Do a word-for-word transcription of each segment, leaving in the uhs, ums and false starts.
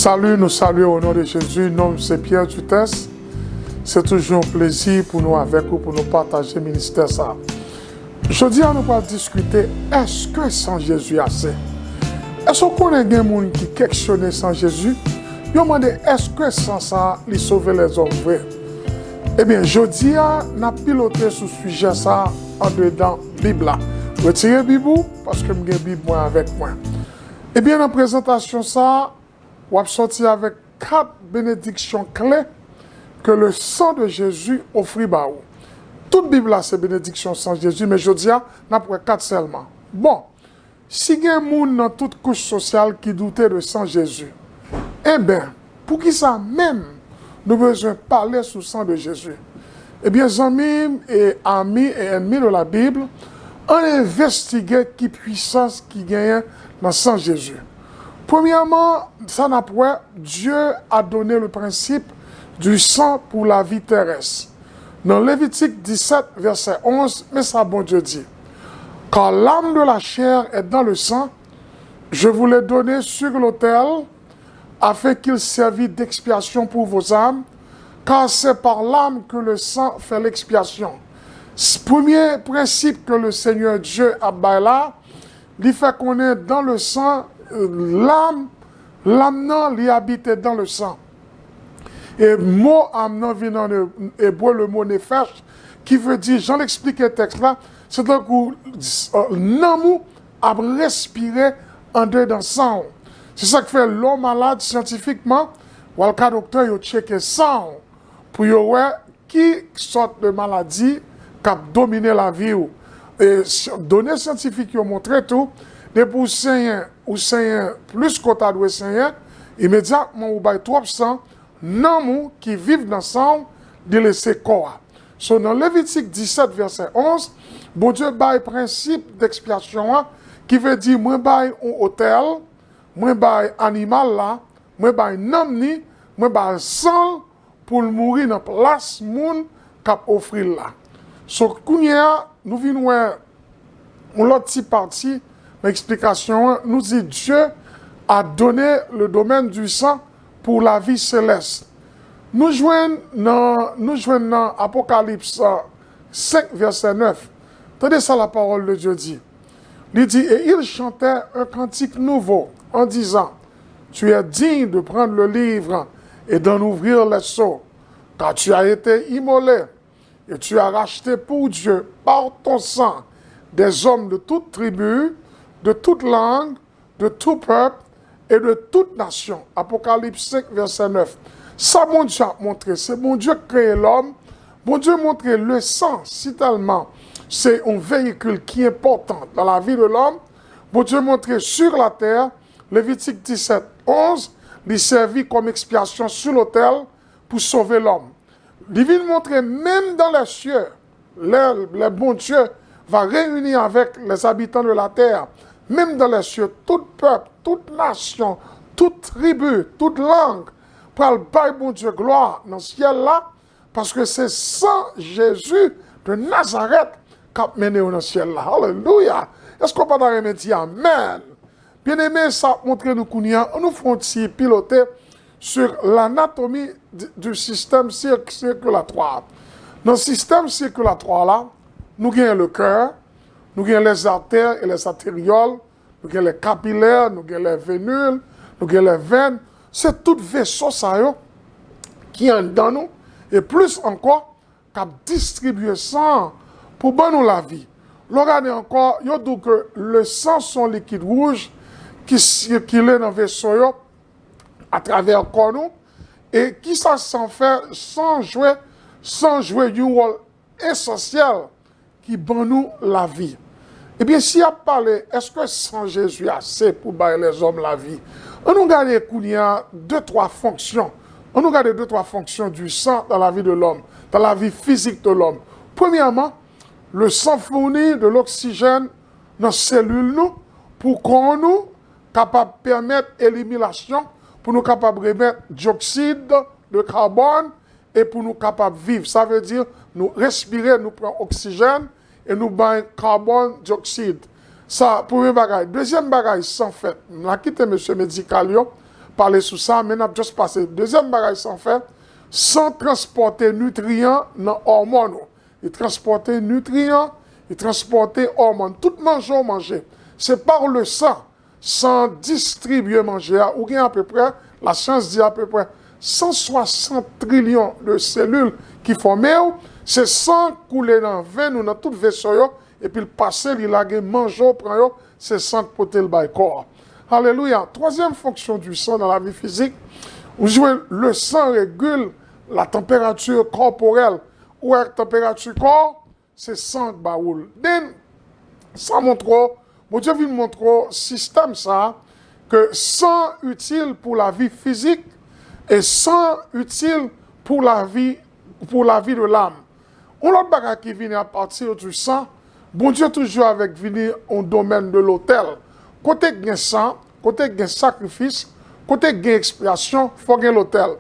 Salut, nou salye o non de Jezi. Non m se Pierre Dutès. Se toujou yon plezi pou nou avèk ou, pou nou pataje ministè sa. Jodi a, nou pral diskite, èske san Jezi ase? Èske w konnen gen moun ki kèsyone san Jezi? Yo mande, èske san sa a li sove lèzòm vre? Ebyen, jodi a, n ap pilote sou sijè sa a andedan Bib la. Retire Bib ou, paske m gen Bib mwen avèk mwen. Ebyen, nan prezantasyon sa a, w ap sòti avèk kat benediksyon kle ke le san de Jezi ofri ba ou. Tout Bib la se benediksyon san Jezi, men jodi a, n ap wè kat sèlman. Bon, si gen moun nan tout kouch sosyal ki doute de san Jezi, enben, poukisa menm nou bezwen pale sou san de Jezi? Ebyen, zanmi m e ami e ènmi de la Bib, ann envestige ki pwisans ki genyen nan san Jezi. Premyèman, sa n ap wè, Dieu a donné le principe du sang pour la vie terrestre. Nan Levitik disèt, vèsè onz, men sa Bondye di, Car l'âme de la chair est dans le sang, je vous l'ai donné sur l'autel, afin qu'il servît d'expiation pour vos âmes, car c'est par l'âme que le sang fait l'expiation. Premye prensip ke le Senyè Dye ap bay la, li fè konnen dans le sang, euh, lam, lam nan, li abite dans le sang. E mo âme nan vin an ebre, le mo nefesh, ki vle di, jan l eksplike tèks la, se tankou, euh, nanm ou ap respire andedan san w. Se sa k fè lè w malad, syantifikman, w al ka doktè, yo tcheke san w pou yo wè ki sòt de maladi k ap domine lavi w. E done syantifik yo montre tou, depi w senyen, ou senyen plis ke w ta dwe senyen, imedyatman ou bay twòp san, nanm ou ki viv nan san w, li lese kò a. So, nan Levitik disèt, vèsè onz, Bondye bay prensip dekspyasyon an, ki vle di, mwen bay yon otèl, mwen bay animal la, mwen bay nanm ni, mwen bay san l pou l mouri nan plas moun k ap ofri l la. So, kounye a, nou vin wè yon lòt ti pati nan eksplikasyon an, nou di, Dieu a donné le domaine du sang pour la vie céleste. Nou jwenn nan, nou jwenn nan Apokalips, euh, senk, vèsè nèf. Tande sa la parole de Dieu dit. Li di, Et ils chantaient un cantique nouveau, en disant, Tu es digne de prendre le livre et d'en ouvrir les sceaux, car tu as été immolé, et tu as racheté pour Dieu par ton sang des hommes de toute tribu, de toute langue, de tout peuple et de toute nation. Apokalips senk, vèsè nèf. Sa Bondye ap montre, se Bondye k kreye lòm. Bondye montre le san, si tèlman se yon veyikil ki enpòtan nan lavi de lòm, Bondye montre sur la terre, Levitik disèt, onz, li sèvi kòm ekspyasyon sou lotèl pou sove lòm. Li vin montre menm dans les cieux, lè, lè Bondye va réunir avec les habitants de la terre, menm dans les cieux, tout pèp, tout nasyon, tout tribi, tout lang pral bay Bondye glwa nan syèl la, paske se san Jezi de Nazarèt k ap mennen yo nan syèl la. Alelouya! Èske w pa ta renmen di amèn? Byeneme, sa ap montre nou kounye a, ann nou fè yon ti pilote sur l'anatomie du, du système cir-, circulatoire. Nan sistèm sikilatwa la, nou gen le cœur, nou gen les artères et les artérioles, nou gen les capillaires, nou gen les vénules, nou gen les veines. Se tout veso sa yo ki anndan nou, e plis ankò, k ap distribye san an pou ban nou lavi. Lè w gade ankò, yo di w ke le sang se yon likid wouj ki sikile nan veso yo atravè kò nou. E kisa san fè? San jwe, san jwe yon wòl esansyèl ki ban nou lavi. Ebyen, si y ap pale, èske san Jezi ase pou bay lèzòm lavi? Ann nou gade kounye a de twa fonksyon. Ann nou gade de twa fonksyon du sang dans la vie de l'homme, dans la vie physique de l'homme. Premyèman, le sang fournit de l'oxygène nan selil nou pou kò nou kapab pèmèt eliminasyon, pou nou kapab remèt dyoksid de kabòn e pou nou kapab viv. Sa vle di, nou respire, nou pran oksijèn e nou bay kabòn dyoksid. Sa, premye bagay. Dezyèm bagay, san fèt. M la kite mesye medikal yo, pale sou sa, men n ap just pase. Dezyèm bagay san fè, san transpòte nitriyan nan òmòn ou. Li transpòte nitriyan, li transpòte òmòn. Tout manje w manje, se pa le san. San distribye manje a. Ou gen apeprè, lasyans di apeprè san swasant trilyon de selil ki fòme w. Se san koule nan venn ou, nan tout veso yo, epi l pase, li lage manje w pran yo, se san k pote l bay kò a. Alelouya. Twazyèm fonksyon du sang dans la vie physique, ou jwenn le sang régule la température corporelle. Ou wè tanperati kò w, se san k ba ou l. Then, sa montre w, Bondye vin montre w sistèm sa a, ke san itil pou lavi fizik e san itil pou lavi, pou lavi de lam. Yon lòt bagay ki vini apati di san, Bondye toujou avèk vini yon domèn de lotèl. Kote k gen san, kote k gen sakrifis, kote k gen ekspyasyon, fò gen lotèl.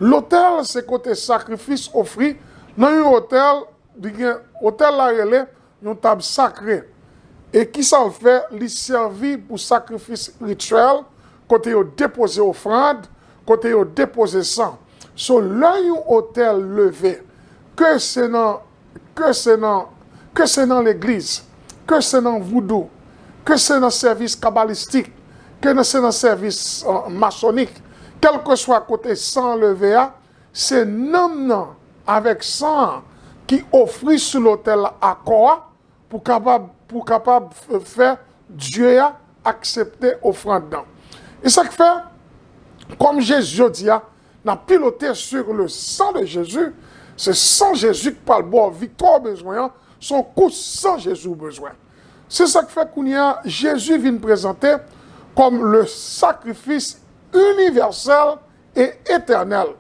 Lotèl se kote sakrifis ofri nan yon otèl, li gen, otèl la rele yon tab sakre. E kisa l fè? Li sèvi pou sakrifis rityèl, kote yo depoze ofrann, kote yo depoze san. So, lè yon otèl leve, ke se nan, ke se nan, ke se nan legliz, ke se nan voudou, ke se nan sèvis kabalistik, ke nan, se nan sèvis, euh, masonik, kèlkeswa kote san an leve a, se nanm nan avèk san an ki ofri sou lotèl la a kò a pou kapab, pou kapab f-, fè Dye a aksepte ofrann nan. E sa k fè, kòm Jezi jodi a, n ap pilote sur le sang de Jésus, se san Jezi k pral ba w viktwa w bezwen an, se yon kous san Jezi w bezwen. Se sa k fè kounye a, Jezi vin prezante kòm le sacrifice universel et éternel.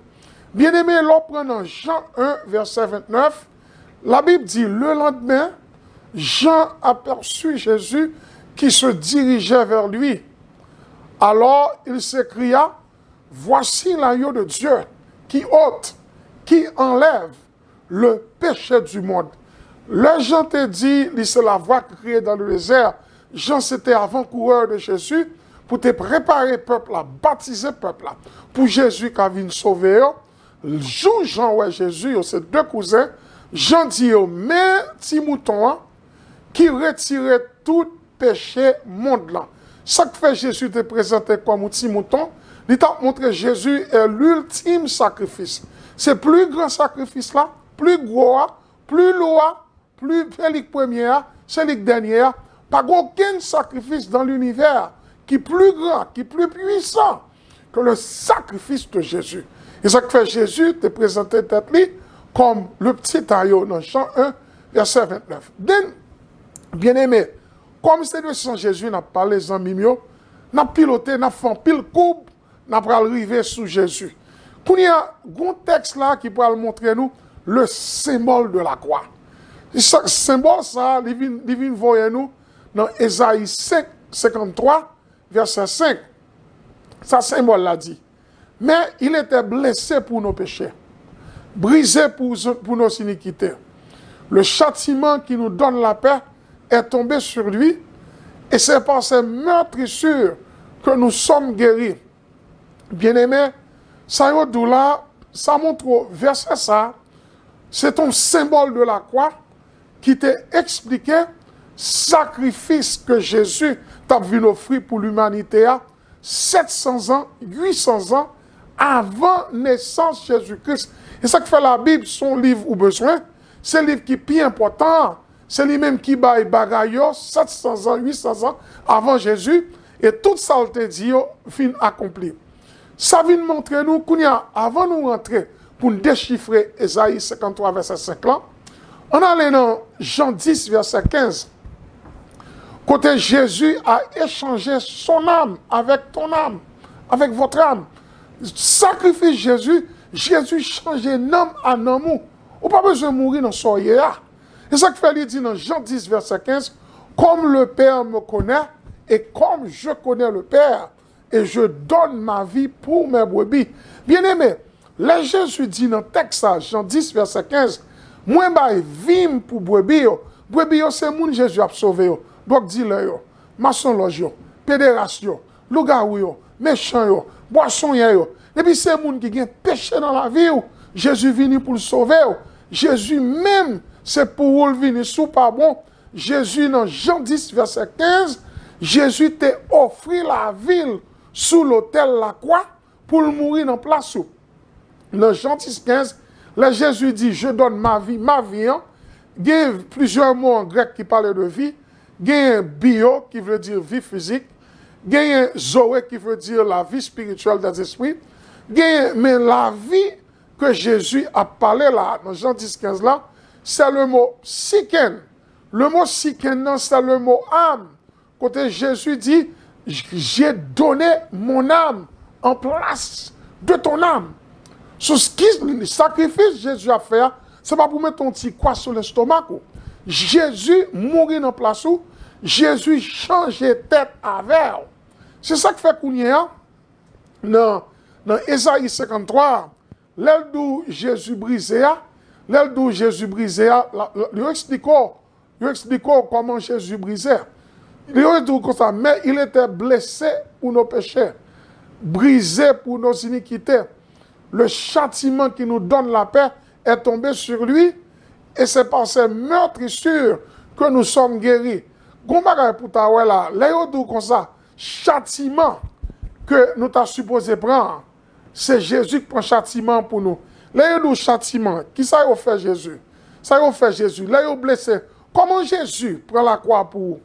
Byeneme, lè w pran nan Jan en, vèsè ventnèf, Labib di, le lendemain, Jean aperçut Jésus qui se dirigeait vers lui. Alors il s'écria, Voici l'agneau de Dieu qui ôte, qui enlève le péché du monde. Lè Jan te di, li se lavwa ki kriye dans le désert, Jan se te avankourè de Jezi pou te prepare pèp la, batize pèp la, pou Jezi ka vin sove yo. Jou Jan wè Jezi, yo se de kouzen, Jan di yo, men ti mouton an ki retire tout peche mond lan. Sa k fè Jezi te prezante kòm yon ti mouton, li t ap montre Jezi est l'ultime sacrifice. Se pli gran sakrifis la, pli gwo a, pli lou a, pli, se li k premye a, se li k dènye a. Pa gen okenn sakrifis dans l'univers ki pli gran, ki pli pwisan ke le sacrifice de Jésus. E sa k fè Jezi te prezante tèt li kòm le petit agneau nan Jan en, vèsè ventnèf. Then, byeneme, kòm se de san Jezi n ap pale, zanmi m yo, n ap pilote, n ap fè anpil koub, n ap pral rive sou Jezi. Kounye a, gon tèks la ki pral montre nou le symbole de la croix. Sa, senbòl sa, li vin, li vin voye nou nan Ezayi senk, senkanntwa, vèsè senk. Sa senbòl la di, Mais il était blessé pour nos péchés, brisé pour, pour nos iniquités. Le châtiment qui nous donne la paix est tombé sur lui, et c'est par ses meurtrissures que nous sommes guéris. Byeneme, sa yo di w la, sa montre w vèsè sa, se t on senbòl de la croix ki te eksplike sakrifis ke Jezi t ap vin ofri pou limanite a sèt san zan, uit san zan avan nesans Jezi Kris. E sa k fè Labib se yon liv ou bezwen, se liv ki pi enpòtan an. Se li menm ki bay bagay yo sèt san zan, uit san zan avan Jezi, e tout sa l te di yo fin akonpli. Sa vin montre nou, kounye a, avan nou rantre pou n dechifre Ezayi senkanntwa, vèsè senk lan, ann ale nan Jan dis, vèsè kenz, kote Jésus a échangé son âme avec ton âme, avec votre âme. Sakrifis Jezi, Jezi chanje nanm a nanm ou. Ou pa bezwen mouri nan sa w ye a. E sa k fè li di nan Jan dis, vèsè kenz, Comme le Père me connaît et comme je connais le Père, et je donne ma vie pour mes brebis. Byeneme, lè Jezi di nan tèks sa, Jan dis, vèsè kenz, Mwen bay vi m pou brebi yo, brebi yo se moun Jezi ap sove yo, dwòg dilè yo, masonlòj yo, pederas yo, lougawou yo, mechan yo, bwasonyè yo. Depi se moun ki gen peche nan lavi w, Jezi vini pou l sove w. Jezi menm, se pou ou l vini. Si w pa bon, Jezi nan Jan dis, vèsè kenz, Jezi te ofri lavi l sou lotèl lakwa pou l mouri nan plas ou. Nan Jan dis kenz, lè Jezi di, "Je donne ma vie", ma vie an, gen plizyè mo an grèk ki pale de vi. Genyen bio, ki vle di vi fizik. Genyen zoe, ki vle di la vie spirituelle des esprits. Genyen, men lavi ke Jezi ap pale la, nan Jan dis kenz la, se le mo psyken. Le mo psyken nan, se le mo âme. Kote Jezi di, "J'ai donné mon âme en place de ton âme." Sou ki sakrifis Jezi ap fè a, se pa pou mete yon ti kwa sou lestomak ou. Jezi mouri nan plas ou, Jezi chanje tèt avè w. Se sa k fè kounye a, nan, nan Ezayi senkanntwa, lè l di w Jezi brize a, lè l di w Jezi brize a, la, la, yo eksplike w, yo eksplike w kòman Jezi brize. Yo di w konsa, "Mais il était blessé pour nos péchés, brisé pour nos iniquités. Le châtiment qui nous donne la paix est tombé sur lui, et c'est par ses meurtrissures que nous sommes guéris." Gon bagay pou ta wè la, lè yo di w konsa, chatiman ke nou ta sipoze pran, se Jezi k pran chatiman pou nou. Lè yo di w chatiman, kisa yo fè Jezi? Sa yo fè Jezi? Lè yo blese, kòman Jezi pran lakwa pou ou?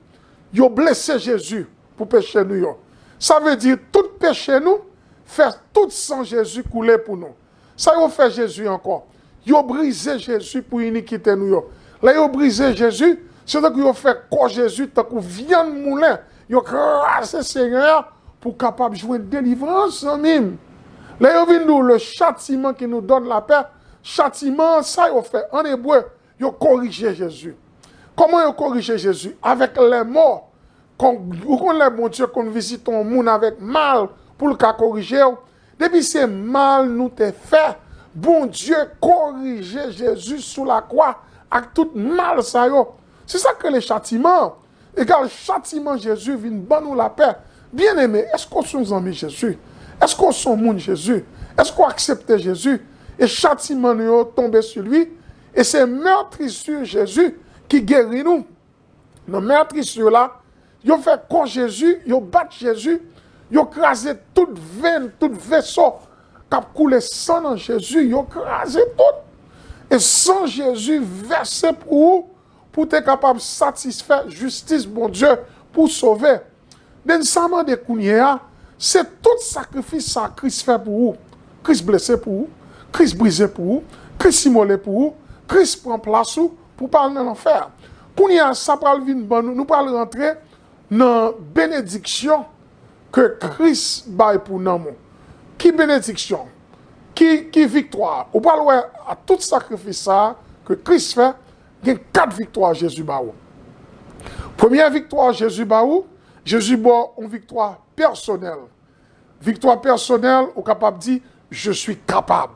Yo blese Jezi pou peche nou yo. Sa vle di tout peche nou fè tout san Jezi koule pou nou. Sa yo fè Jezi ankò? Yo brize Jezi pou inikite nou yo. Lè yo brize Jezi, se tankou yo fè kò Jezi tankou vyann moulen. Yo kraze Senyè a pou kapab jwenn delivrans, zanmi m. Lè yo vin di w, le châtiment qui nous donne la paix, chatiman an, sa yo fè an ebre, yo korije Jezi. Kòman yo korije Jezi? Avec les maux. Kon, ou konn lè Bondye konn vizite yon moun avèk mal pou l ka korije w? Depi se mal nou te fè, Bondye korije Jezi sou lakwa ak tout mal sa yo. Se sa k rele chatiman. Egal chatiman Jezi vin ban nou lapè. Byeneme, èske w se yon zanmi Jezi? Èske w se yon moun Jezi? Èske w aksepte Jezi? E chatiman nou yo tonbe sou li. E se meurtrissure Jezi ki geri nou. Nan meurtrissure la, yo fè kò Jezi, yo bat Jezi, yo kraze tout venn, tout veso k ap koule san nan Jezi, yo kraze tout. E san Jezi vèse pou ou, pou w te kapab satisfè jistis Bondye, pou w sove. Men sa mande kounye a, se tout sakrifis sa Kris fè pou ou. Kris blese pou ou, Kris brize pou ou, Kris imole pou ou, Kris pran plas ou pou w pa al nan lanfè. Kounye a, sa pral vin ban nou, nou pral rantre nan benediksyon ke Kris bay pou nanm ou. Ki benediksyon? Ki, ki viktwa? Ou pral wè a tout sakrifis sa a ke Kris fè, gen kat viktwa Jezi ba ou. Premye viktwa Jezi ba ou, Jezi ba w yon viktwa pèsonèl. Viktwa pèsonèl, ou kapab di, "Je suis capable."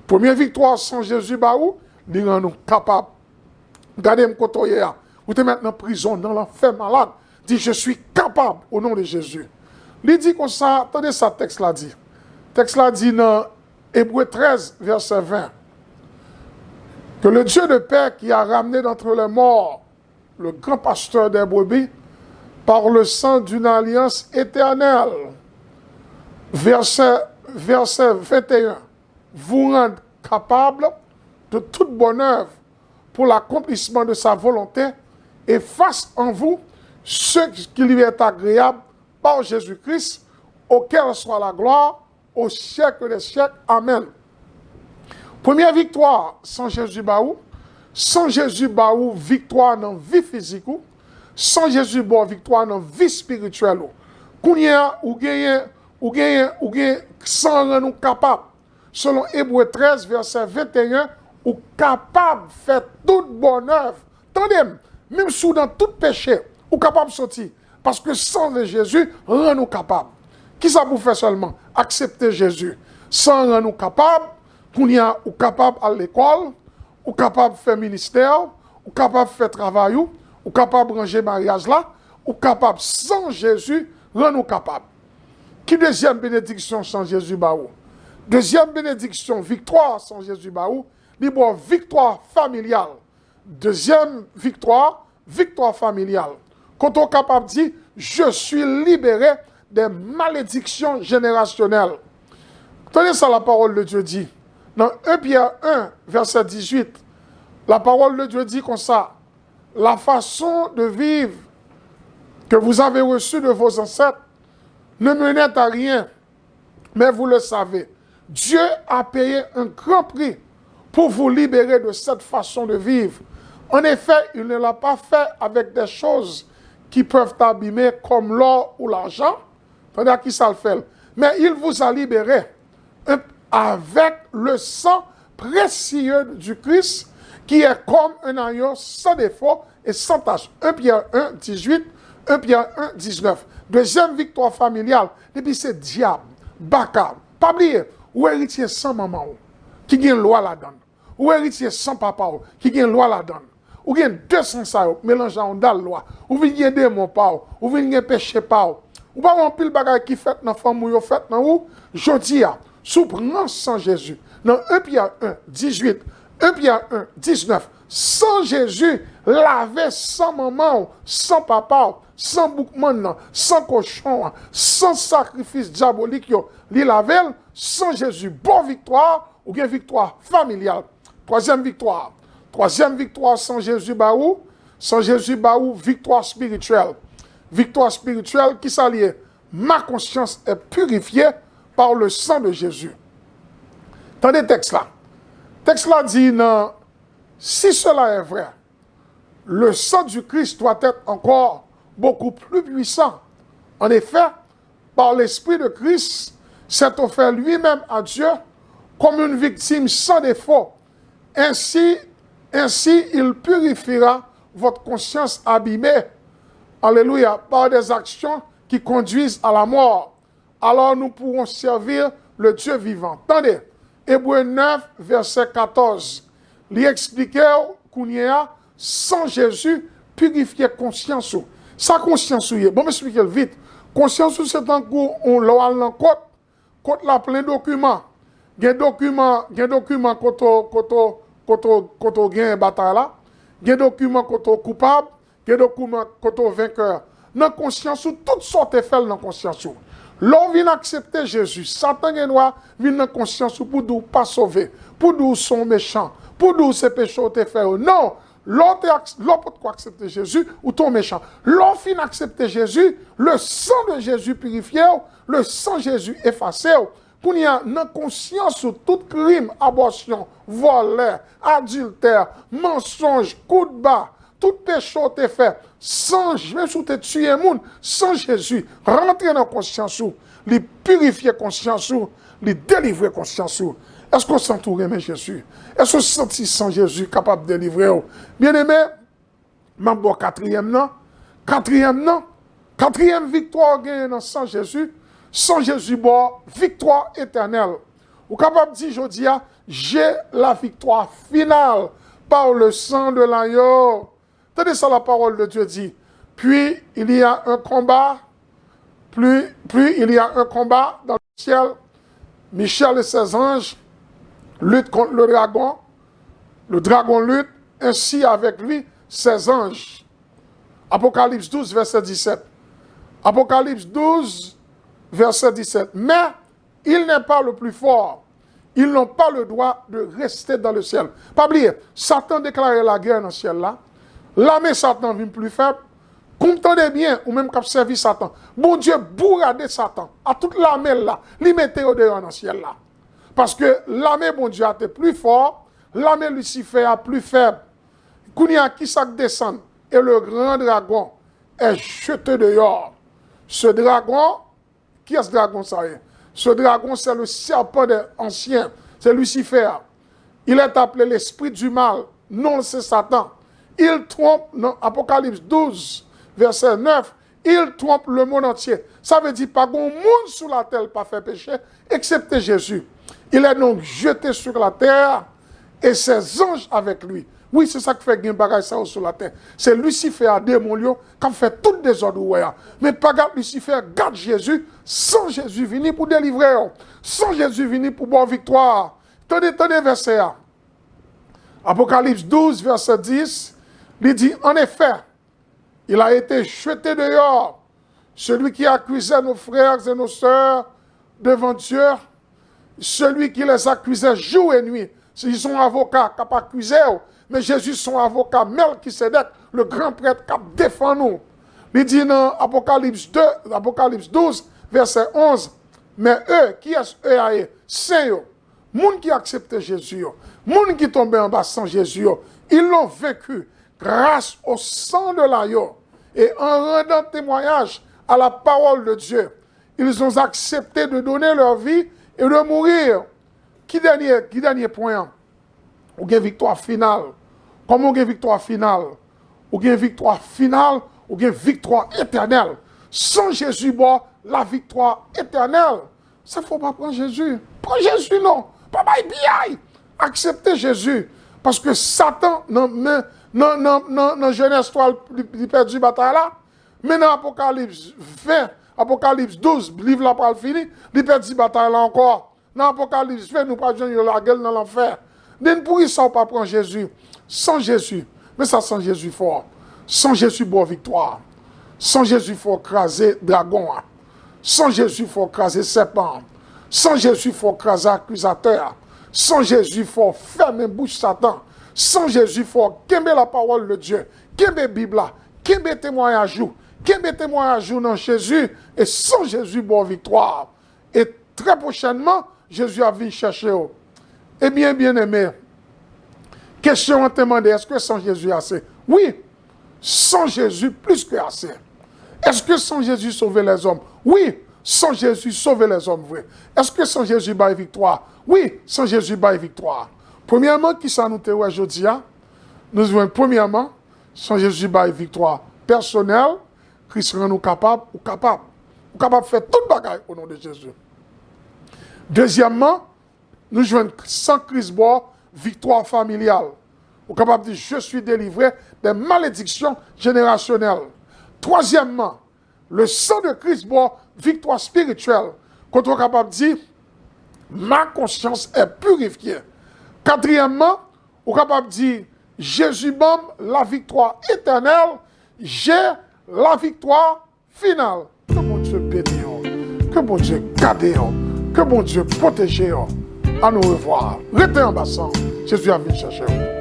Premye viktwa san Jezi ba ou, li rann ou kapab. Gade m kote w ye a. Ou te mèt nan prizon, nan lanfè, malad. Di, "Je suis capable au nom de Jésus." Li di konsa, tande sa tèks la di. Tèks la di nan Ebre trèz, vèsè ven, que le Dieu de paix qui a ramené d'entre les morts le grand pasteur des brebis par le sang d'une alliance éternelle, verset, verset vingt et un, vous rende capable de toute bonne œuvre pour l'accomplissement de sa volonté, et fasse en vous ce qui lui est agréable par Jésus-Christ, auquel soit la gloire au siècle des siècles. Amèn. Premye viktwa san Jezi ba ou, san Jezi ba ou viktwa nan vi fizik ou, san Jezi ba w viktwa nan vi espirityèl ou. Kounye a, ou genyen, ou genyen, ou genyen san rann ou kapab. Selon Ebre trèz, vèsè venteyen, ou kapab fè tout bòn èv. Tande m, menm si w nan tout peche, ou kapab soti. Paske san de Jezi rann ou kapab. Kisa pou w fè sèlman? Aksepte Jezi. San rann ou kapab, kounye a ou kapab al lekòl, ou kapab fè ministè w, ou kapab fè travay ou, ou kapab ranje maryaj la, ou kapab san Jezi rann ou kapab. Ki dezyèm benediksyon san Jezi ba ou? Dezyèm benediksyon, viktwa san Jezi ba ou, li ba w viktwa familyal. Dezyèm viktwa, viktwa familyal. Kote w kapab di, je suis libéré des malédictions générationnelles. Tande sa la parole de Dieu dit. Nan un Pierre un, verset dix-huit, la parole de Dieu dit konsa, la façon de vivre que vous avez reçue de vos ancêtres ne menait à rien, mais vous le savez, Dieu a payé un grand prix pour vous libérer de cette façon de vivre. En effet, il ne l'a pas fait avec des choses qui peuvent abîmer comme l'or ou l'argent. Tande a ki sa l fè l. Mais il vous a libéré, un, avec le sang précieux du Christ, qui est comme un agneau sans défaut et sans tache. Un Pierre un, dix-huit, un Pierre un, dix-neuf. Dezyèm viktwa familyal, depi se dyab, baka. Pa bliye, ou eritye san manman w, ki gen lwa ladan l. Ou eritye san papa w, ki gen lwa ladan l. Ou gen de san sa yo, melanje a yon dal lwa. Ou vin gen demon pa w, ou vin gen peche pa w. Ou pa wè anpil bagay ki fèt nan fanmi w yo fèt nan ou? Jodi a, si w pran san Jezi, nan un Pyè en, dizuit, un Pyè en, diznèf, san Jezi lave san manman w, san papa w, san boukmann nan, san kochon an, san sakrifis dyabolik yo, li lave l, san Jezi, bon viktwa, ou gen viktwa familyal. Twazyèm viktwa. Twazyèm viktwa san Jezi ba ou, san Jezi ba ou, viktwa espirityèl. Viktwa espirityèl, ki sa l ye? Ma conscience est purifiée par le sang de Jésus. Tande tèks la. Tèks la di nan, si cela est vrai, le sang du Christ doit être encore beaucoup plus puissant. En effet, par l'Esprit de Christ, s'est offert lui-même à Dieu comme une victime sans défaut. Ainsi, ainsi, il purifiera votre conscience abîmée, alléluia, par des actions qui conduisent à la mort. Alors nous pourrons servir le Dieu vivant. Tande, Ebre nèf, vèsè katòz, li eksplike w kounye a, san Jezi pirifye konsyans ou. Sa konsyans ou ye? Bon, m eksplike l vit. Konsyans ou se tankou yon, lè w al nan kot, kot la plen dokiman. Gen dokiman, gen dokiman kote w, kote w, kote w, kote w genyen batay la. Gen dokiman kote w koupab. Gen dokiman kote w venkè. Nan konsyans ou, tout sa w te fè l nan konsyans ou. Lè w vin aksepte Jezi, Satan gen dwa vin nan konsyans ou pou di w pa sove, pou di w se yon mechan, pou di w se peche w te fè yo. Non! Lè w te ak-, lè w potko aksepte Jezi, ou te yon mechan. Lè w fin aksepte Jezi, le sang de Jésus pirifye w, le sang Jezi efase w. Kounye a, nan konsyans ou, tout krim, abòsyon, vòlè, adiltè, mansonj, kout ba, tout peche w te fè, san, menm si w te tiye moun, san Jezi rantre nan konsyans ou, li pirifye konsyans ou, li delivre konsyans ou. Èske w santi w renmen Jezi? Èske w santi san Jezi kapab delivre w? Byeneme, m ap ba w katriyèm nan. Katriyèm nan. Katriyèm viktwa w genyen nan san Jezi. San Jezi ba w viktwa etènèl. Ou kapab di jodi a, j'ai la victoire finale par le sang de l'agneau. Tande sa la parole de Dieu dit. Puis il y a un combat, puis, puis il y a un combat dans le ciel. Michel et ses anges luttent contre le dragon. Le dragon lutte ainsi avec lui, ses anges. Apocalypse douze, verset dix-sept. Apocalypse douze, verset dix-sept. Mais il n'est pas le plus fort. Ils n'ont pas le droit de rester dans le ciel. Pa bliye, Satan deklare lagè nan syèl la. Lame Satan vin pli fèb. Koute, tande byen, ou menm k ap sèvi Satan. Bondye bourade Satan a tout lame l la, li mete yo deyò nan syèl la. Paske lame Bondye a te pli fò, lame Lisifè a pli fèb. Kounye a, ki sa k desann? Et le grand dragon est jeté dehors. Ce dragon, kiyès dragon sa ye? Ce dragon, c'est le serpent des anciens. Se Lisifè a. Il est appelé l'esprit du mal. Non, c'est Satan. Il trompe, nan Apocalypse douze, verset neuf, il trompe le monde entier. Sa vle di, pa gen moun sou latè l pa fè peche, eksepte Jezi. Il est donc jeté sur la terre. et ses anges avec lui. Wi, se sa k fè gen bagay sa yo sou latè. Se Lisifè a, demon l yo, k ap fè tout dezòd ou wè a. Men pa gad Lisifè, gad Jezi. San Jezi vini pou delivre w. San Jezi vini pou ba w viktwa. Tande, tande vèsè a. Apocalypse douze, verset dix, li di, en effet, il a été jeté dehors, celui qui accusait nos frères et nos sœurs devant Dieu, celui qui les accusait jour et nuit. Ils sont avocats, k ap akize w, men Jezi se yon avoka, Melkisedèk, le grand prêtre k ap defann ou. Li di nan Apokalips de, Apokalips douz, vèsè onz, men eux, kiyès eux a ye? Sen yo, moun ki aksepte Jezi yo, moun ki tonbe anba san Jezi yo, ils l'ont vaincu grâce au sang de l'agneau et en rendant témoignage à la parole de Dieu, ils ont accepté de donner leur vie et de mourir. Ki dènye, ki dènye pwen an? Ou gen viktwa final. Kòman ou gen viktwa final? Ou gen viktwa final, ou gen viktwa etènèl. San Jezi ba w laviktwa etènèl. Sa fè w pa pran Jezi. Pran Jezi non. Pa bay piyay. Aksepte Jezi. Paske Satan nan men, nan, nan, nan, nan Jenèz twa, li, li pèdi batay la. Men nan Apokalips ven, Apokalips douz, liv la pral fini, li pèdi batay la ankò. Nan Apokalips ven, nou pral jwenn yo lage l nan lanfè. Den poukisa w pa pran Jezi? San Jezi. Men sa san Jezi fè w. San Jezi ba w viktwa. San Jezi fè w kraze dragon an. San Jezi fè w kraze sèpan an. San Jezi fè w kraze akizatè a. San Jezi fè w fèmen bouch Satan. San Jezi fè w kenbe la parole de Dieu. Kenbe Bib la. Kenbe temwayaj ou. Kenbe temwayaj ou nan Jezi. E san Jezi ba w viktwa. E trè pwochènman, Jezi ap vin chèche w. Ebyen, byeneme, kesyon an te mande, èske san Jezi ase? Wi, san Jezi plis ke ase. Èske san Jezi sove lèzòm? Wi, san Jezi sove lèzòm vre. Èske san Jezi bay viktwa? Wi, san Jezi bay viktwa. Premyèman, kisa nou te wè jodi a? Nou jwenn premyèman, san Jezi bay viktwa pèsonèl, Kris rann ou kapab, ou kapab. Ou kapab fè tout bagay o non de Jezi. Dezyèmman, nou jwenn san Kris ba w viktwa familyal. Ou kapab di, je suis délivré des malédictions générationnelles. Twazyèmman, le sang de Christ ba w viktwa espirityèl. Kote w kapab di, ma conscience est purifiée. Katriyèmman, ou kapab di, Jezi ban m laviktwa etènèl, j'ai la victoire finale. Ke Bondye beni w, ke Bondye gade w, ke Bondye pwoteje w. A nou revwa. Rete anba san, Jezi ap vin chèche w.